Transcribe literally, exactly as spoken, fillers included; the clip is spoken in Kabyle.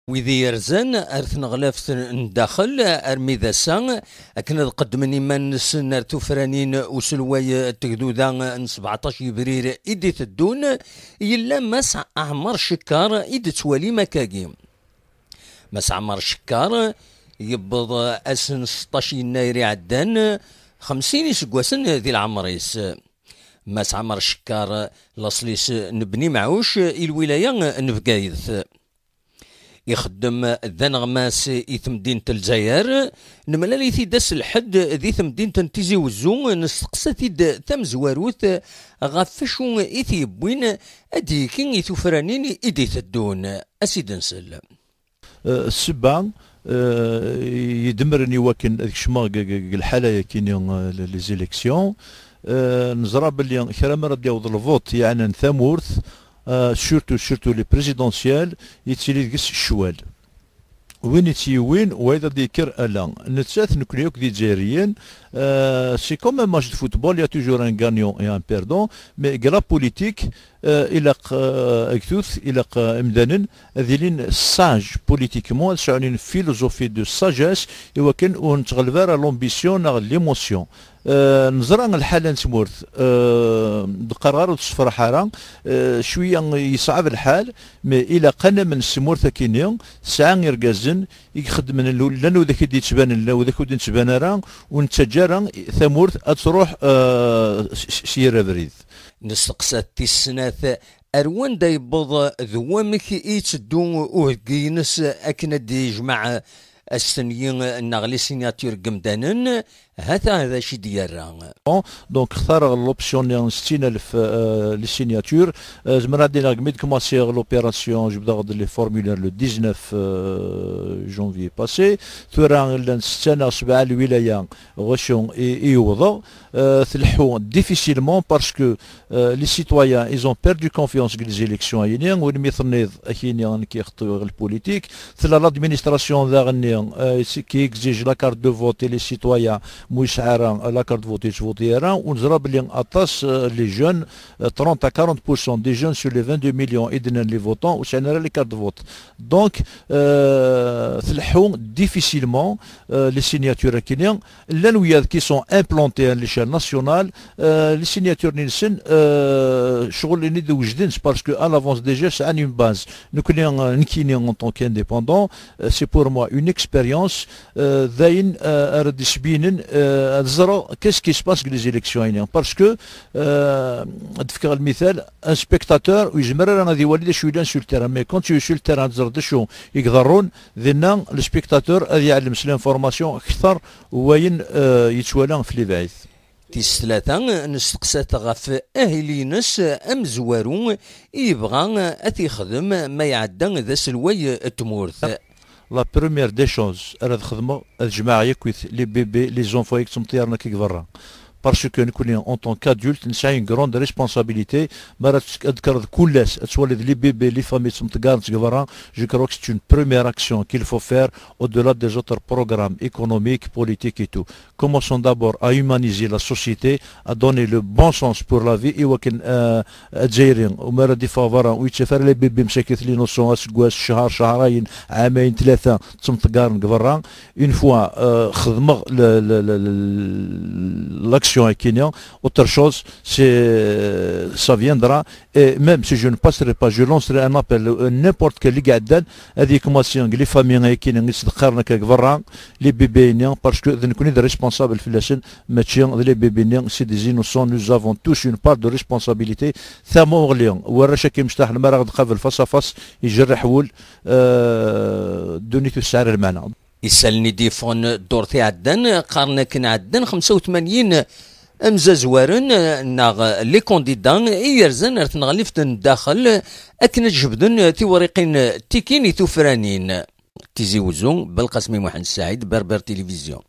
Wid i yerzan ar tneɣlaft n daxel armi d ass-a, akken ad qeddmen iman-nsen ar tufranin uselway n tegduda n sebɛeṭṭac yebrir i d-iteddun, yella Mass Ɛmer Cekkar i d-tettwalim akkagi. Mass Ɛmer Cekkar yewweḍ ass n seṭṭac yennayer iɛeddan, xemsin iseggasen di leɛmer-is. Mass Ɛmer Cekkar, laṣel-is n Bni Mɛuc, i lwilaya n Bgayet. Ixeddem d aneɣmas i temdint n Lezzayer. Nemlal-it-id ass n lḥedd di temdint n Tizi Wezzu, nesteqsa-t-id tamezwarut ɣef wacu i t-yewwin ad d-yekki i tufranin i d-iteddun. Ad s-id-nsel. Eh, ssebba, eh, yedmren i wakken ad kecmeɣ deg, deg, deg lḥala-yakini, eh, les élections. Eh, neẓra belli kra mi ara d-yaweḍ lvuṭ yeɛnan tamurt, eh, surtout, surtout les présidentielles, yettili deg-s ccwal. Win i tt-yewwin, wayeḍ ad d-yekker ala. Nettat, nekni akk d Izzayriyen, eh, c'est comme un match de football, il y a toujours un gagnant et un perdant, mais deg la politique, eh, ilaq, eh, agtut, ilaq, eh, imdanen, ad ilin sage politiquement, ad sɛun une philosophie de sagesse, i wakken ur nettɣelb ara l'ambition neɣ l'émotion. Eh, neẓra lḥala n tmurt, eh, d-qqareɣ ara ur tessefraḥ ara, eh, cwiya yeṣɛeb lḥal, mais ilaq ad namen s tmurt akini, tesɛa irgazen i ixeddmen, llan widak i d-yettbanen, llan widak ur d-nettban ara, ur nettaǧǧa ara tamurt ad truḥ, eh, s, s, s yir abrid. Nesteqsa-t tis snat ar wanda yewweḍ d wamek i yetteddu uheggi-ines akken ad d-yejmeɛ astenyi neɣ les signatures n yemdanen, hata d acu i d-yerra. Donc, xtareɣ l'option-nni n settin alef, euh, les signatures. Euh, zemreɣ ad d-iniɣ, mi d-kmaṣiɣ l'opération, jebdeɣ-d les formulaires le dix-neuf, euh, janvier passé. Tura llan setta neɣ sebɛa lwilaya ɣacu i, i yewwḍeɣ. Euh, tleḥḥu difficilement parce que, euh, les citoyens, ils ont perdu confiance deg les élections-ayini, win mi tenniḍ akini nekk ixeṭṭu le politique. Tella l'administration daɣenni, euh, qui exige la carte de vote et les citoyens mu yesɛa ara la carte de vote yettvuṭi ara, u neẓra belli aṭas, euh, les jeunes, euh, trente à quarante pour cent des jeunes sur les vingt-deux millions i d-nnan les votants ur sɛin ara les cartes de vote. Donc, euh, tleḥḥu difficilement, euh, les signatures akini. Llan wiyaḍ qui sont implantés à l'échelle nationale, euh, les signatures-nni-nsen, euh, ccɣel-nni d wejden, parce que à l'avance déjà sɛan une base. Nekni, euh, nekkini en tant qu'indépendant, euh, c'est pour moi une expérience, euh, d ayen, euh, ara d-isbinen, euh, ad ẓreɣ qu'est-ce qui se passe deg les élections-ayini. Parce que, euh, ad d-fkeɣ lmital, un spectateur ur yezmir ara ad iwali d acu yellan sur le terrain, mais quand tu es sur le terrain ad teẓreḍ d acu i iḍerrun, dinna le spectateur ad yeɛlem s l'information kter wayen, euh, yettwala f lebɛid. Tis tlata, nesteqsa-t ɣef ahil-ines amezwaru i yebɣa ad t-yexdem ma iɛedda d aselway n tmurt. La première des choses ara d-xedmeɣ, ad jemɛeɣ yakk les bébés, les enfants i yettmeṭṭiyaren akka deg berra. Parce que nekni, en tant qu'adulte, nesɛa une grande responsabilité. Mi ara ad tekkreḍ kul ass ad twaliḍ les bébés, les familles ttmeṭṭiggarent deg berra, je crois que c'est une première action qu'il faut faire au-delà des autres programmes économiques, politiques et tout. Commençons d'abord à humaniser la société, à donner le bon sens pour la vie, i wakken, euh, Azzayri, u mi ara d-iffeɣ berra, ur yettaf ara les bébés msakit, les notions, aseggas, cchar, ccharayen, ɛamayen, tlata, ttemṭeggaren deg berra. Une fois, euh, xedmeɣ le, le, le, le, l'action akini, autre chose, c'est, ça viendra. Et même si je ne passerai pas, je lancerai un appel, euh, n'importe quel i iɛeddan, ad yekmaṣi les familles akini i ttdeqqaren akka deg berra, les bébés-nni, parce que d nekni d responsable fell-asen, mačči d les bébés-nni, c'est des innocents, nous avons tous une part de responsabilité. Tama uɣli, warrac akka imecṭaḥen, mi ara ɣ-d-qabel face à face, ijerreḥ wul, euh, ddunit ur tesɛi ara lmeɛna. Isallen i d-yeffɣen ddurt iɛeddan, qqaren akken ɛeddan xemsa u tmanyin amzazwaren, neɣ les candidats, i yerzan ar tneɣlift n daxel akken ad jebden tiwriqin tikin i tufranin. Tizi Wezzu, Belqasmi Muḥend Saɛid, Berber Télévision.